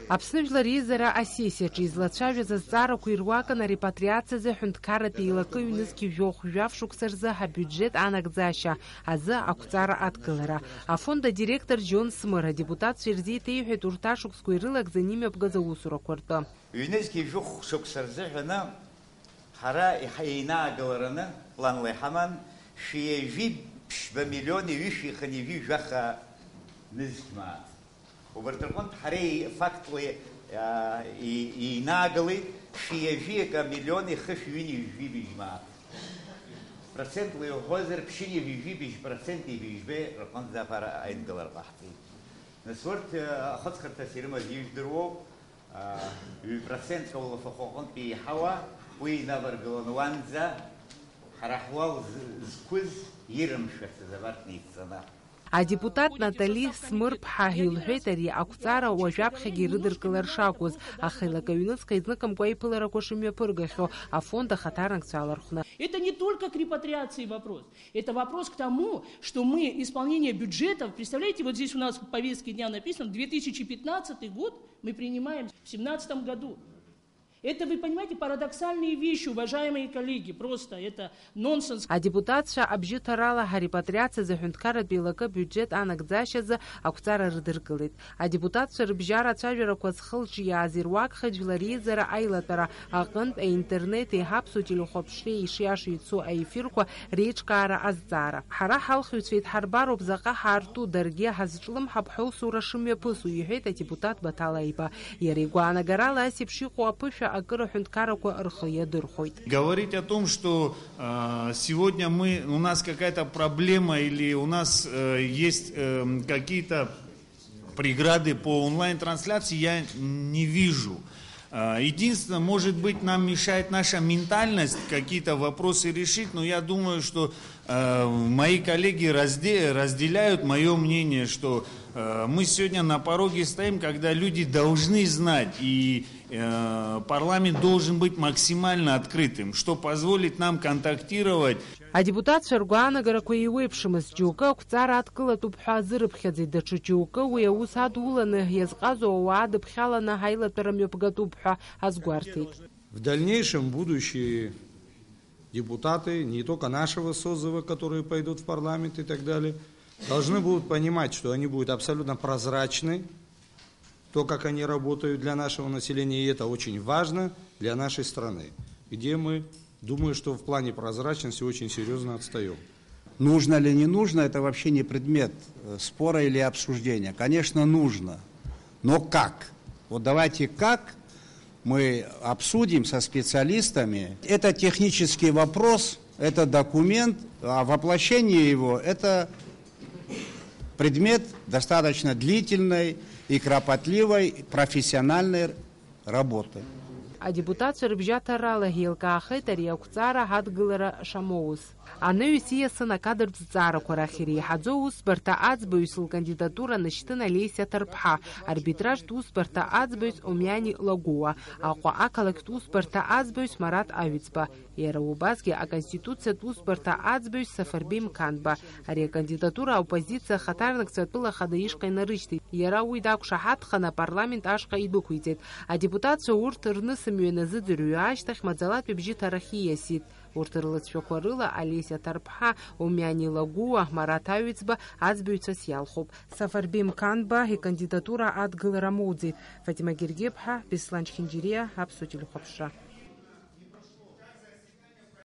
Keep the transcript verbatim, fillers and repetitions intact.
Аԥсны жәлар реизара асессиаҿы излацәажәаз азҵаарақәа ируакын арепатриациазы аҳәынҭқарратә еилакы ҩнызқь жәохә-жәаф шықәса рзы абиуџьет анагӡашьа азы ақәҵара адкылара. Афонд адиректор Џьон Смыр адепутатцәа ирзеиҭеиҳәеит урҭ ашықәсқәа ирылагӡаны имҩаԥгаз аусурақәа ртәы. Ҩнызқь жәохә шықәса рзыҳәаны ҳара иҳа-, еинаагалараны планла иҳаман шәи ҩажәи ԥшьба миллиони ҩышәи хынҩажәи жәаха нызқь мааҭ. Убарҭ рҟынтә ҳара и-, фактла, а, и-, еинаагалеит шәи ҩажәи акы миллиони хышәи ҩынҩажәи быжь мааҭ. Процентла иуҳәозар, ԥшьынҩажәи быжь процент ибыжьбеи рҟынӡа аԥара аидгылара ҟаҳҵеит. Нас урҭ, а, ахыҵхырҭас ирымаз ижәдыруоуп, а, ҩ-процентка улафахәы аҟынтә еиҳауа, уи инаваргыланы уанӡа ҳара ҳуал з-, зқәыз ирымшәацыз абарҭ неицҵаны. Адепутат Натали Смырԥҳа илҳәеит ари ақәҵара уажәаԥхьагьы ирыдыркылар шакәыз, аха еилакы аҩныҵҟа изныкымкәа аиԥыларақәа шымҩаԥыргахьоу афонд ахаҭарнакцәа алархәны. Это не только к репатриации вопрос. Это вопрос к тому, что мы исполнение бюджетов, представляете, вот здесь у нас в повестке дня написано, две тысячи пятнадцатый год мы принимаем в семнадцатом году. Это, вы понимаете, парадоксальные вещи, уважаемые коллеги, просто это нонсенс. Адепутатцәа абжьыҭарала арепатриациазы аҳәынҭқарратә еилакы абиуџьет анагӡашьазы ақәҵара рыдыркылеит. Адепутатцәа рыбжьара ацәажәарақәа зхылҿиааз ируакхеит жәлар реизара аилатәара аҟынтә аинтернети аԥсуа телехәаԥшреи ишиашоу ицо аефирқәа реиҿкаара азҵаара. Ҳара ҳалхыҩцәа идҳарбароуп заҟа ҳаарту, даргьы ҳазҿлымҳап ҳусура шымҩаԥысуа, иҳәеит адепутат Баҭал Аиба. Иара игәаанагарала, ас еиԥш иҟоу аԥышәа акыр аҳәынҭқаррақәа рхы иадырхәоит. Говорить о том, что, э, сегодня мы, у нас какая-то проблема или у нас, э, есть, э, какие-то преграды по онлайн-трансляции, я не вижу. Э, единственное, может быть, нам мешает наша ментальность какие-то вопросы решить, но я думаю, что, э, мои коллеги разде-, разделяют моё мнение, что, э, мы сегодня на пороге стоим, когда люди должны знать, и, э, парламент должен быть максимально открытым, что позволит нам контактировать. Адепутатцәа ргәаанагарақәа еиуеиԥшымызт, џьоукы ақәҵара адкылатәуп ҳәа азырыԥхьаӡеит, даҽа џьоукы уи аус адуланы иазҟазоу ауаа дыԥхьаланы аилатәара мҩаԥгатәуп ҳәа азгәарҭеит. В дальнейшем будущие депутаты, не только нашего созыва, которые пойдут в парламент и так далее, должны будут понимать, что они будут абсолютно прозрачны, то, как они работают для нашего населения, и это очень важно для нашей страны, где мы, думаю, что в плане прозрачности очень серьёзно отстаём. Нужно или не нужно, это вообще не предмет, э, спора или обсуждения. Конечно, нужно. Но как? Вот давайте как мы обсудим со специалистами. Это технический вопрос, это документ, а воплощение его — это предмет достаточно длительной и кропотливой профессиональной работы. Адепутатцәа рыбжьаҭарала еилкаахеит ари ақәҵара адгылара шамоуз. Анаҩс ииасын акадыртә зҵаарақәа рахь иреиҳаӡоу усбарҭа аӡбаҩыс лкандидатура нышьҭын Олеся Ҭарԥҳа, арбитражтә усбарҭа аӡбаҩыс Омиани Лагәуа, Аҟәа ақалақьтә усбарҭа аӡбаҩыс Марат Аҩӡба, иара убасгьы аконституциатә усбарҭа аӡбаҩыс Сафарбеи Мқанба. Ари акандидатура аоппозициа ахаҭарнакцәа атәыла ахада ишҟа инарышьҭит. Иара уи дақәшаҳаҭханы апарламент ашҟа идәықәиҵеит. Адепутатцәа урҭ рнысымҩа назыӡырҩуа ашьҭахь маӡалатәи бжьыҭарахь ииасит. Урҭ рлыҵшәақәа рыла Олеся Ҭарԥҳа, Омиани Лагәуа, Марат Аҩӡба аӡбаҩцәас иалхуп. Сафарбеи Мқанба икандидатура адгылара амоуӡеит. Фатима Гергеԥҳа, Беслан Чхинџьириа, Аԥсуа телехәаԥшра.